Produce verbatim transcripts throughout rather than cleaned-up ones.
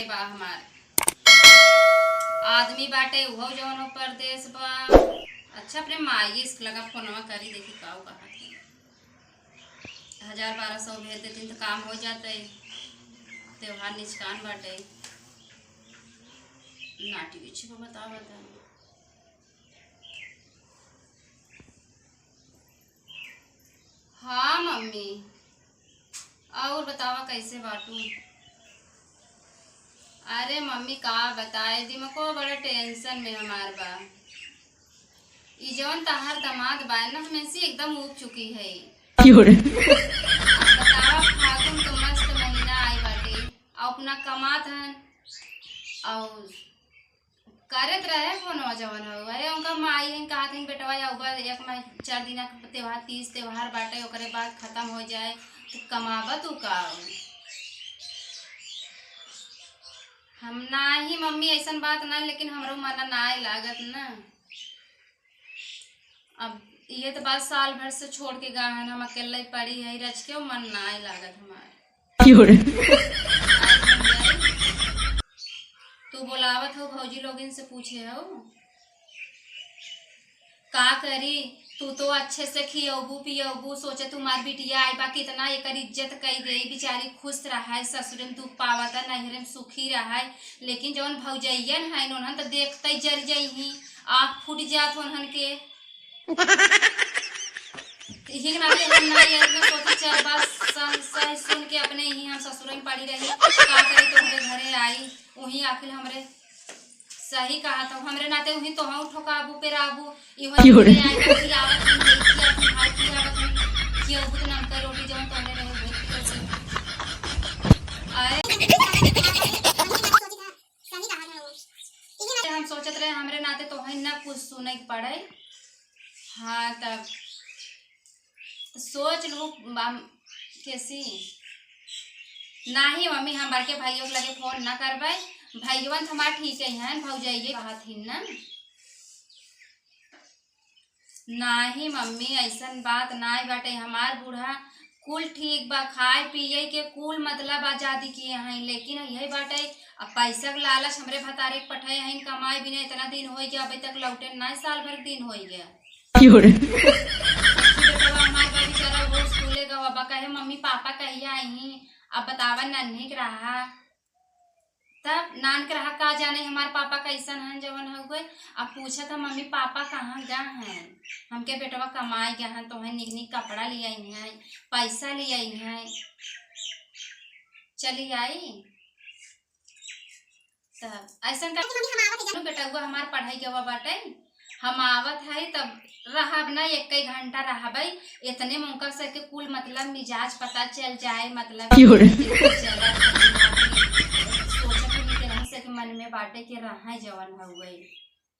बा हमार आदमी बाटे, उहो जवन हो परदेस बा। अच्छा, अपने माई से लगा फोनवा करी, देखी काऊ कहत है। हजार बारह सौ भेज देतीन त काम हो जाते। त्योहार निचकान बाटे। नाटी बिच्छी को बतावा था। हाँ मम्मी, और बतावा कैसे बाटू? अरे मम्मी का बताए, दिमागो बड़ा टेंशन में हमार बा। ई जवन तहार दामाद बा ना, हमें से एकदम ऊब चुकी है। क्यों रे? बतावा, फागुन के मस्त महीना आई बाटे, और अपना कमात हन, और करत रहे फोनवा जवन हो। अरे उनका माई हन, कहत हन, "बेटवा, या उबर एक मह-, चार दिना के त्योहार, तीज त्योहार बाटे, ओकरे बाद खत्म हो जाए, तो कमाबा तू का?" हम नाही मम्मी, ऐसन बात ना, लेकिन हमरो मन ना लागत ना। अब ये तो बात साल भर से छोड़ के गा हन, हम अकेले पड़ी है, रच के मन ना लागत हमार। क्यों रे? तू बोलावत हो, भौजी लोगिन से पूछे हो, का करी? तू तो अच्छे से खियौबू पियौबू, सोचे तुम्हार बिटिया आई बा, कितना एकर इज्जत कई देई, बेचारी खुश रहे, ससुरे में दुख पावत, नैहरे में सुखी रहे, लेकिन जौन भौजैयन हैं, उन्हन तो देखते ही जर जइहीं, आँख फूट जात उन्हन के। यही के नाते हम ना ये में सोची, चार बात सह, सह सुन के अपने ही हम ससुर में पड़ी रही। का करी, तोहरे घरे आई, वही आखिर हमरे सही कहा था, हमरे नाते वही तो हम ठोकाबू पेराबू। इहो क्यों रे? आई बा, खियावत हम, खियावत हम, भाई खियावत हम, खियाबू तो नमका रोटी जौन तोहरे रहे, वही खियाबू। आए। सही कहा था वो। इही ना हम सोचत रहे, हमरे नाते तोहई ना कुछ सुने के पड़े। हाँ, तब सोच लू, बाम-, कैसी? नाही मम्मी, हम बड़के भाइयों के लगे फोन ना करबे। भाइयों तो हमार ठीक ही हैं, भौजाइये कहत ही ना। नाही मम्मी, ऐसन बात नाही बाटे। हमार बूढ़ा कुल ठीक बा, खाए पिए के कुल मतलब आजादी किए हैं, लेकिन यही बाटे, अब पैसा के लालच हमरे भतारे के पठाए हैं कमाए बिना, इतना दिन होइ गया, अबे तक लौटे नाही, साल भर के दिन होइ गया। क्यों रे? बेटवा हमार बा बेचारा, वो स्कूले गवा बा, कहे, "मम्मी पापा कहिया आई?" अब बतावा, नन्ही के रहा, तब नान के रहा, का जाने हमार पापा कैसन हन जवन हो गए। अब पूछत ह, "मम्मी पापा कहाँ गए हैं?" हमके बेटवा कमाए गए हैं, तोहे निक निक कपड़ा ले आई हैं, पैसा ले आई हैं, चली आई। तब ऐसन का मम्मी हम आवत है। बेटउआ हमार पढ़ाई गवा बाटे, हम आवत है, तब रहब ना, एक ही घंटा रहबै। इतने में उनकर से के कुल मतलब मिजाज पता चल जाए, मतलब क्यों रे? चलत है, सोचत है कि केहू से के मन में बाटे के रहे जवन हउए।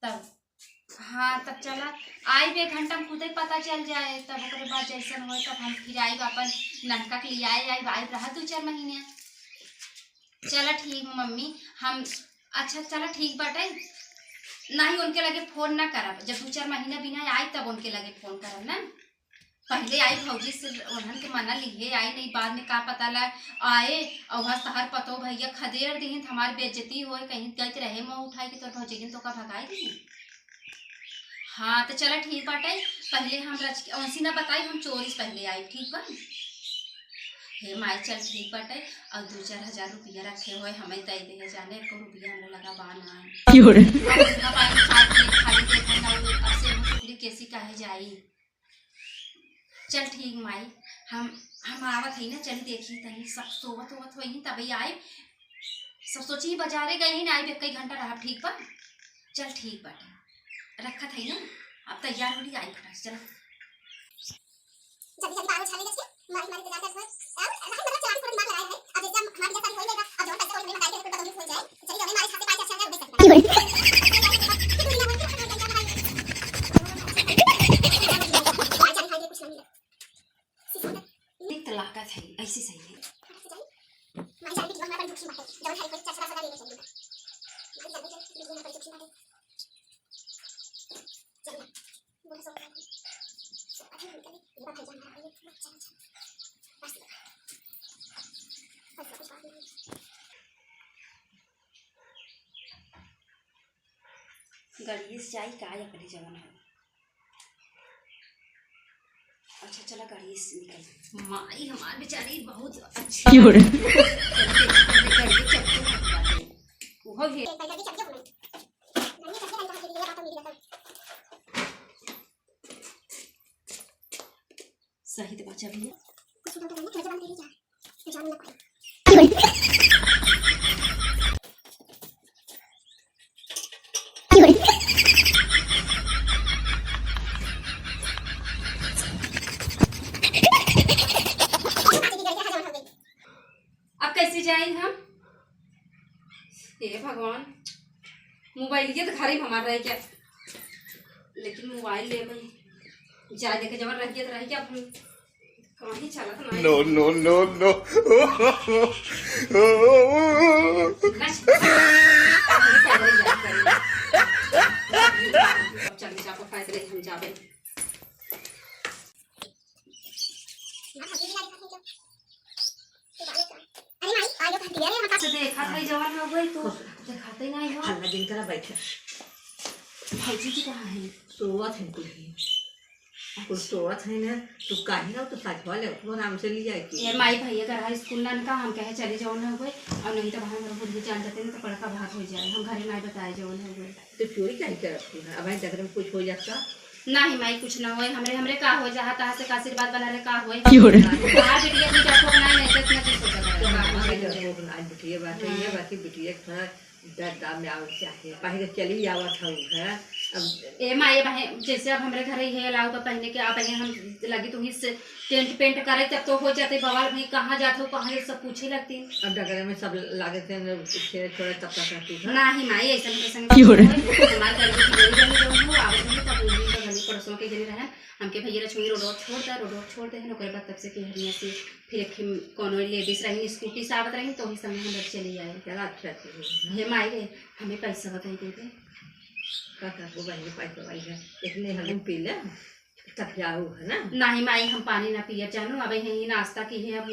तब हाँ, तब चला आइब, एक घंटा में खुदे पता चल जाए, तब ओकरे बाद जैसन होए तब हम फिर आइब, अपन ननका के लिए आए आइब, आइब रहा दो चार महीने। चला ठीक मम्मी, हम, अच्छा चला ठीक बाटे, नाही उनके लगे फोन ना करब, जब दो चार महीना बिना आई तब उनके लगे फोन करब ना। पहले आई भौजी से, उन्हन के मना लिए आई, नहीं बाद में का पता ला आए और वहाँ तहार पतो भैया खदेड़ दिहिन, हमार बेइज्जती होए, कहीं गई रहे मुँह उठाए कि तोर भौजी तो का भगाई दिहिन। हाँ, तो चला ठीक बाटे, पहले हम रच के उनसे ना बताई, हम चोरी से पहले आई, ठीक बा? हे माई, चल ठीक बाटे, और दो चार हजार रुपया रखे हुए हमें दे दे, जाने एको रुपया हमरा लगा बा ना। क्यों रे? अब उनका पाई खाए के खाली देखे ना, वो अब से हम टुकड़ी कैसी काहे जाई? चल ठीक माई, हम, हम आवत हई ना, चली देखी तनी सब सोवत होवत होई तबे आए। सब सोची बाजारे गए ही ना, आइब एक घंटा रहब, ठीक बा? चल ठीक बाटे, रखत हई ना, अब तैयार होली, आई फटाक से, चला। जल्दी जल्दी बाल उछाल ले जैसे, मारी मारी तैयार कर, और रात में चलाने थोड़ा दिमाग लगाए है। अब जैसे हम, हमारी जैसा हो जाएगा, अब जौन पैसा कौड़ी हमें बताए थे, तो बदौनी हो जाए। चलिए, हमें हमारे छाते पाँच चार सौ रुपये दे सकता है। निक तो लागत है, ऐसे सही है। गड़िए से जाई का या कली जवन है। अच्छा, चला गड़िए से निकल। माई हमार बेचारी बहुत अच्छी। क्यों रे? गड़िए चप्पू हटवा दे। वो भी सही तो बचा भी है। अब कैसे जाई हम? हे भगवान, मोबाइलिया तो घरे में हमार रह गया, लेकिन मोबाइल ले गई। जाए देखे जवन रह गया तो रह गया, अब हम कहीं चलत नहीं। No, no, no, no। बस, अब चल जा, पैदल ही हम जाबे। अच्छा, देखा था, जवान हो गई, तू देखाते नहीं हो। हल्ला जिन करा, बैठे। भौजी जी कहाँ है? सोवत है कुल ही। कुल सोवत है ना, तू काहे ना, तो साथवा ले, वो आराम से ले जाए के। ये माई भैया का रहा स्कूल ना का, हम कहे चली जवान हो गई, और नहीं तो वहाँ मेरे बुढ़िया जान जाते ना, तो बड़का बात हो जाए, हम घरे ना बताए जवान हो गई। तो चोरी काहे करत तू है? अब भाई डगरे में कुछ हो जाता? नाही माई, कुछ ना होए। हमरे, हमरे का हो जा, तहाँ से का आशीर्वाद बना रहे, का होए? क्यों रे? बाहर बिटिया की डरपोक नाही, नहीं तो इतना कुछ हो जाता। तो का हमारे होए? डरपोक नाही, बिटिया बाटे, ये हाँ। बाकी बिटिया के थोड़ा डर दाम में आवे के चाहे। पहले चली आवत हूँ है। अब ए माई, अब है, जैसे अब हमरे घरे ये अलाउ का पहने के, आप पहले हम लगी तो ही से टेंट पेंट करे, तब तो हो जाते बवाल, भाई कहाँ जात हो, कहाँ ये सब पूछे लगती। अब डगरे में सब लागे थे, न, छेड़े छोड़े तब तक रहती है। नाही माई, ऐसा नहीं, ऐसा नहीं। क्यों रे? हमार घर की डोरी बनी रहू, आवत रही, तब उन दिन गली पड़ोसों के जने रहन, हमके भैया लक्ष्मी रोड, रोड छोड़ दे, रोड, रोड छोड़ दे, ओकरे बाद तब से केहरिया से फिर एक ठे कोनो लेडीज रही, स्कूटी से आवत रही, तो वही समय हम लोग चले आए। चला, अच्छा चीज है। हे माई रे, हमें पैसा बताई दे दे। का करबो बहन, पैसा वाई है, इतने हलूम पी ले। तब जाऊ है ना? नाही माई, हम पानी ना पियब जानू, अब यही नाश्ता की है, अब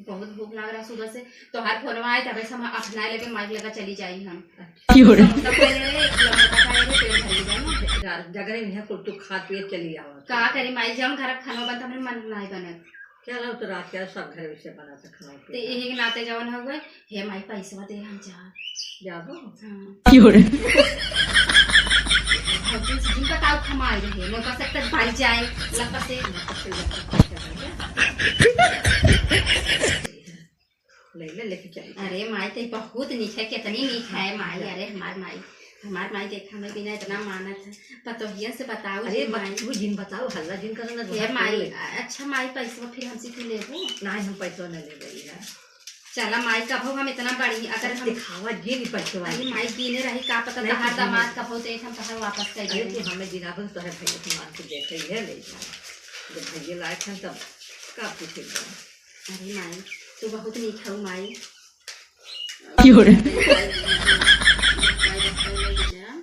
बहुत भूख लाग रहा सुबह से। तोहार फोनवा आए तबे से हम अफनाए लगे, माइक लगा चली जाई हम। अच्छा। क्यों रे? समोसा खाए रहे, एक किलो मोटा खाए रहे, पेट भर गया ना। रात जगह नहीं है, कुल तू खा पिए चली आओ। का करी माई, जब घर खाना बनता हमरे मन नाही बनत। चलो तो रात का सब घर से बना था खाना ते पीना। यही के नाते जवन हो गए, हे माई, पैसवा दे हम जा। जाबो? हाँ। क्यों रे? भौजी से जिन बताओ, हम आए रहे, नौका से तक भाई जाए, लपा से। ले ले, लेके चली। अरे माई, ते बहुत नीक है, कितनी नीक है माई। अरे हमार माई, हमार माई देखा, हमें बिना इतना मानत है। पतोहिया से बताओ अरे जी मत माई। तू जिन बताओ, हल्ला जिन करो ना, ये माई, अच्छा माई, पैसवा फिर हमसे तू लेबू? नहीं, हम पैसवा नहीं ले रही है। चला माई, कभो हम इतना बड़ी, अगर हम दिखावा जे भी पैसे वाली। अरे माई, गिने रही, का पता नहीं, तहार कुछ नहीं। दामाद कभो देख, हम तहार वापस कर अरे देंगे। तू हमें गिनाबो, तोहरे भैया के मान के देखे ही है, ले जा। जब भैया लायक हैं, तब का पूछेगा? अरे माई, तू बहुत नीक हऊ माई। क्यों रे?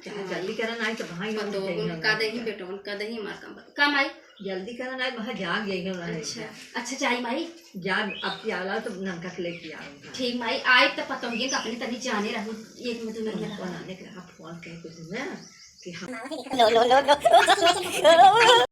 चाहे जल्दी करा, नहीं तो भाई हम पतोहन देंगे। का देही, बेटवन का देही, मार का, का माई? जल्दी करा ना, वहाँ जाग जाइए ना। अच्छा, अच्छा, जाई माई। जा, अब की आला तो नमका के लेके आओ। ठीक माई, आई तो पतोहिए का अपने तनी जाने रहू, एक में दो में उनको रहा। आने के रहा, फोन कह कुछ ना कि हम नो, नो, नो, नो।